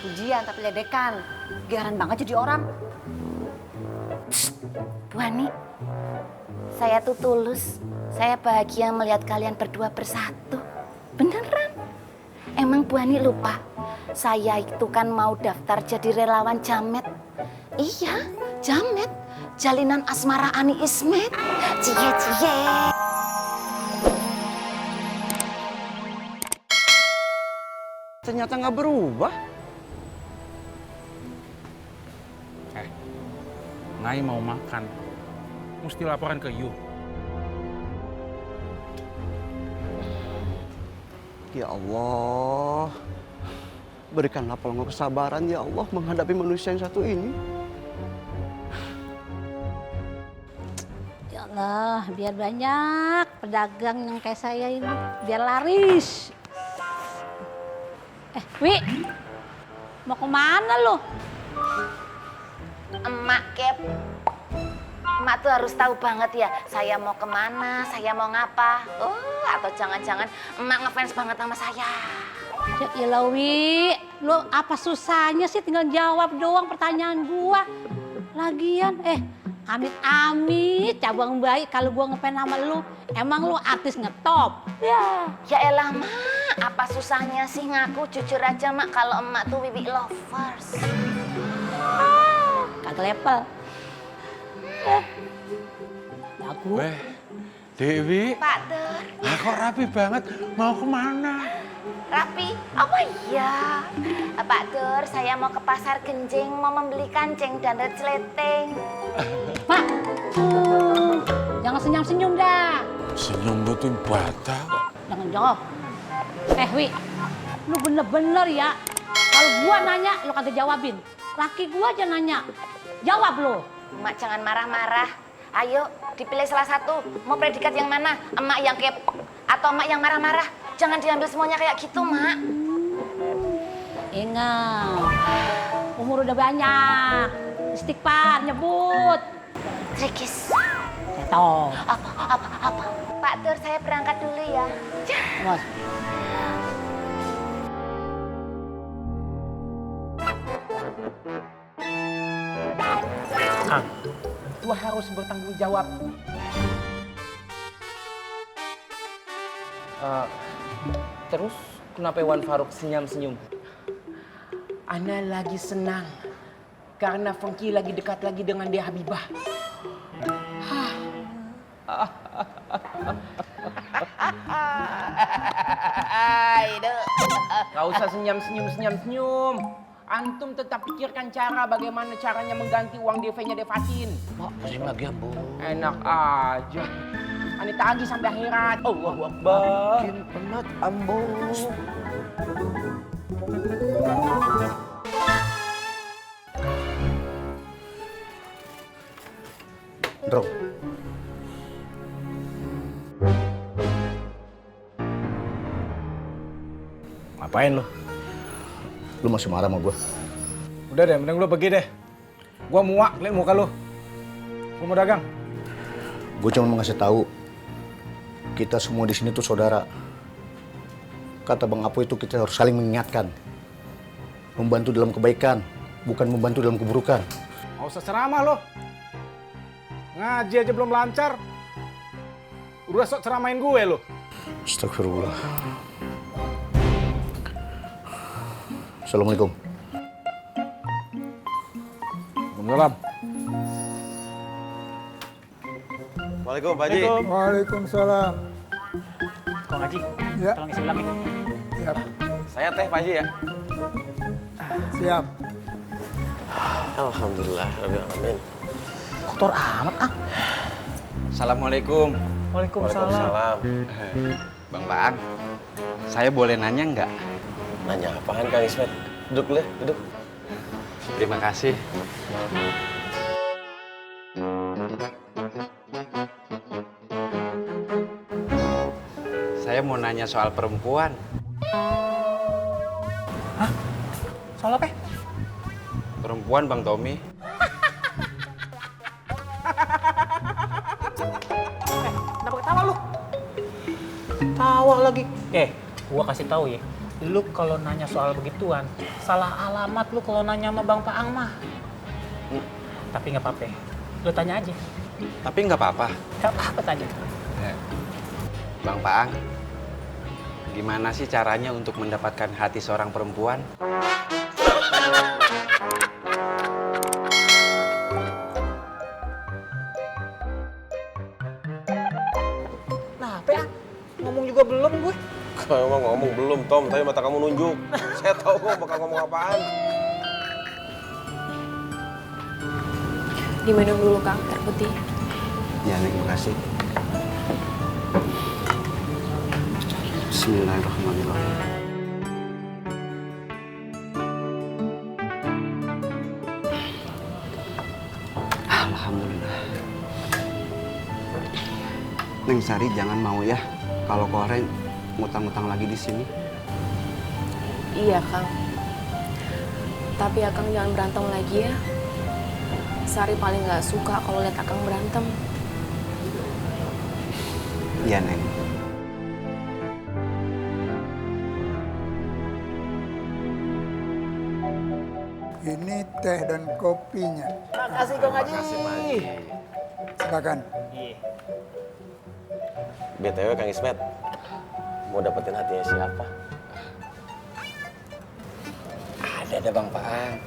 pujian tapi ledekan. Geran banget jadi orang. Bu Ani, saya tuh tulus. Saya bahagia melihat kalian berdua bersatu. Beneran. Emang Bu Ani lupa? Saya itu kan mau daftar jadi relawan Jamet. Iya, Jamet. Jalinan asmara Ani Ismet. Cie. Ternyata nggak berubah. Ngai mau makan. Mesti laporan ke you. Ya Allah, berikanlah pelongo kesabaran ya Allah menghadapi manusia yang satu ini. Ya Allah, biar banyak pedagang yang kayak saya ini, biar laris. Wi, mau kemana lu? Emak Kep. Emak tuh harus tahu banget ya, saya mau kemana, saya mau ngapa. Oh, atau jangan-jangan emak ngefans banget sama saya. Ya ilah Wi, lu apa susahnya sih tinggal jawab doang pertanyaan gua. Lagian, amit-amit cabang baik kalau gua ngefans sama lu. Emang lu artis ngetop? Ya elah Mak, apa susahnya sih ngaku jujur aja Mak kalau emak tuh Wiwi lovers. Kagak level. Aku. Weh, Dewi. Pak Ter, Nah, kok rapi banget? Mau kemana? rapi? Apa iya? Pak Ter, saya mau ke pasar Genjing mau membeli kancing dan resleting. Mak, jangan senyum-senyum dah. Senyum lu tuh bata kok. Jangan jawab. Wi, lu bener-bener ya. Kalau gua nanya, lu kagak jawabin. Laki gua aja nanya, jawab lu. Emak jangan marah-marah. Ayo dipilih salah satu. Mau predikat yang mana? Emak yang kepo atau emak yang marah-marah? Jangan diambil semuanya kayak gitu, Mak. Ingat, umur udah banyak. Istighfar, nyebut. Trikis. Seto. Apa? Pak Tur, saya berangkat dulu ya. Mas. Kang, tua harus bertanggung jawab. Terus kenapa Wan Faruk senyum-senyum? Ana lagi senang karena Fengki lagi dekat lagi dengan dia Habibah. Gak usah senyum-senyum. Antum tetap pikirkan cara bagaimana caranya mengganti uang DP-nya Devatin. Mak, pusing lagi ya, Bu. Enak aja. Ani tagih sampai akhirat. Allahu Akbar. Makin penat, Ambo. Bro. Ngapain lo? Lu masih marah sama gue? Udah deh, mending lo pergi deh. Gua muak liat muka lo. Gua mau dagang. Gue cuma mau ngasih tahu, kita semua di sini tuh saudara. Kata Bang Apo itu kita harus saling mengingatkan. Membantu dalam kebaikan, bukan membantu dalam keburukan. Gak usah ceramah lo. Ngaji aja belum lancar. Udah sok ceramain gue lo. Astagfirullah. Assalamualaikum. Waalaikumsalam. Waalaikumsalam, Pak Haji. Waalaikumsalam. Kong Haji, Ya. tolong isi ulang ya. Siap. Saya teh, Pak Haji ya. Siap. Alhamdulillah, amin. Kotor amat ah. Assalamualaikum. Waalaikumsalam. Bang Baang, saya boleh nanya nggak? Nanya apaan Kang Ismet? Duduk dulu ya, duduk. Terima kasih. Saya mau nanya soal perempuan. Soal apa? Perempuan, Bang Tommy. Kenapa ketawa lu? Tawa lagi. Gua kasih tahu ya. Lu kalau nanya soal begituan, salah alamat lu kalau nanya sama Bang Paang mah. Tapi nggak apa-apa, lu tanya aja. Tapi nggak apa-apa. Nggak apa-apa, tanya. Bang Paang, gimana sih caranya untuk mendapatkan hati seorang perempuan? Nah, apa ya? Ngomong juga belum gue. Kalau emang ngomong belum, Tom, tapi mata kamu nunjuk. Saya tahu kok bakal ngomong apaan. Diminum dulu, Kang, air putih. Ya, Neng, makasih. Bismillahirrahmanirrahim. Alhamdulillah. Neng Sari jangan mau ya kalau Koreng ngutang-ngutang lagi di sini. Iya, Kang. Tapi Akang jangan berantem lagi ya. Sari paling nggak suka kalau lihat Akang berantem. Iya, Neng. Ini teh dan kopinya. Makasih Kang Haji. Silakan. BTW Kang Ismet, mau dapetin hatinya siapa? Ada Bang Paang.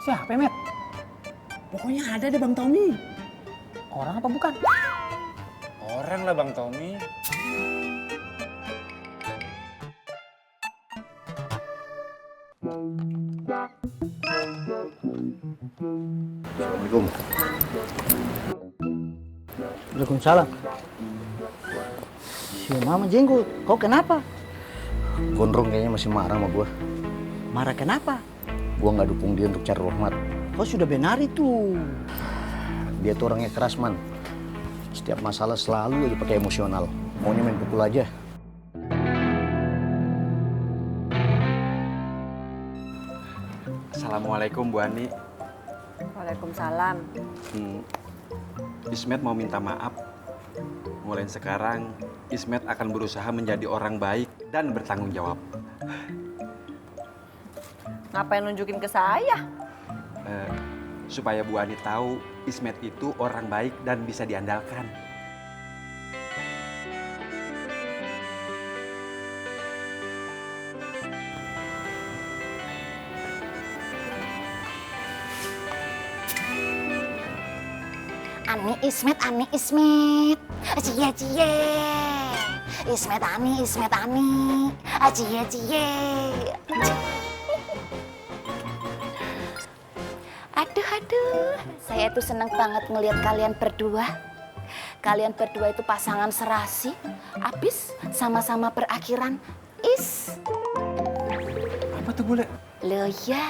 Siapa, Met? Pokoknya ada deh Bang Tommy. Orang apa bukan? Orang lah Bang Tommy. Assalamualaikum. Waalaikumsalam. Si Mama Jenggot, kau kenapa? Gondrong kayaknya masih marah sama gua. Marah kenapa? Gua nggak dukung dia untuk cari Rohmat. Kau sudah benar itu. Dia tuh orangnya keras, Man. Setiap masalah selalu aja pakai emosional. Maunya main pukul aja. Assalamualaikum Bu Ani. Waalaikumsalam. Ismet mau minta maaf. Mulai sekarang, Ismet akan berusaha menjadi orang baik dan bertanggung jawab. Ngapain nunjukin ke saya? Supaya Bu Ani tahu Ismet itu orang baik dan bisa diandalkan. Ani Ismet, Ani Ismet, cie cie. Ismet Ani, cie cie. Aduh, saya tuh seneng banget ngelihat kalian berdua. Kalian berdua itu pasangan serasi, abis sama-sama berakhiran is. Apa tuh Bule? Loh ya,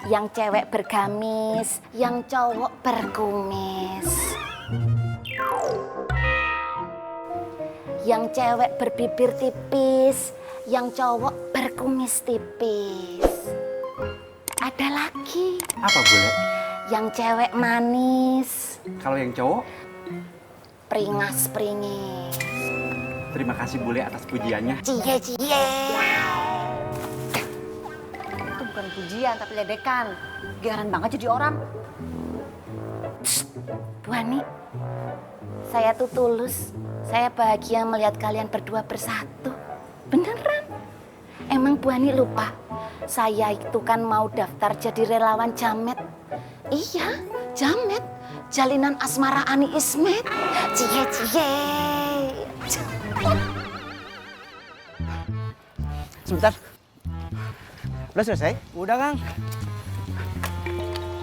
yang cewek bergamis, yang cowok berkumis. Yang cewek berbibir tipis, yang cowok berkumis tipis. Ada lagi. Apa Bule? Yang cewek manis. Kalau yang cowok? Peringas-pringis. Terima kasih Bule atas pujiannya. Cie cie. Itu bukan pujian tapi ledekan. Geran banget jadi orang. Bu Ani, saya tuh tulus. Saya bahagia melihat kalian berdua bersatu. Beneran. Emang Bu Ani lupa? Saya itu kan mau daftar jadi relawan Jamet. Iya, Jamet. Jalinan asmara Ani Ismet. Cie cie. Sebentar. Udah selesai? Udah, Kang.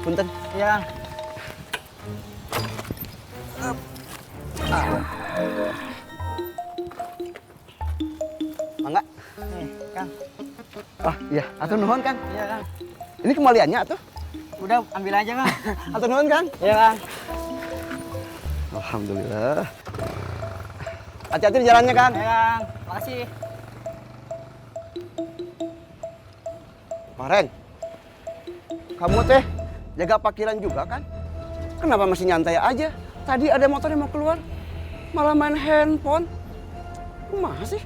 Punten. Iya, Kang. Mangga? Nih, Kang. Oh iya, atur nuhun Kang. Iya, Kang. Ini kembaliannya atuh? Udah, ambil aja, Kang. Atur nuhun Kang. Iya, Kang. Alhamdulillah. Hati-hati di jalannya Kang. Iya, Kang. Makasih. Koreng, kamu teh jaga parkiran juga kan? Kenapa masih nyantai aja? Tadi ada motor yang mau keluar, malah main handphone. Masa sih?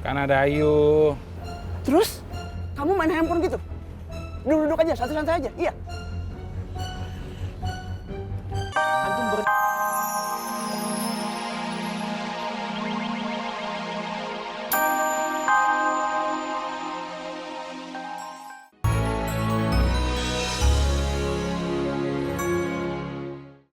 Kan ada Ayu. Terus kamu main handphone gitu? Duduk-duduk aja, santai-santai aja. Iya.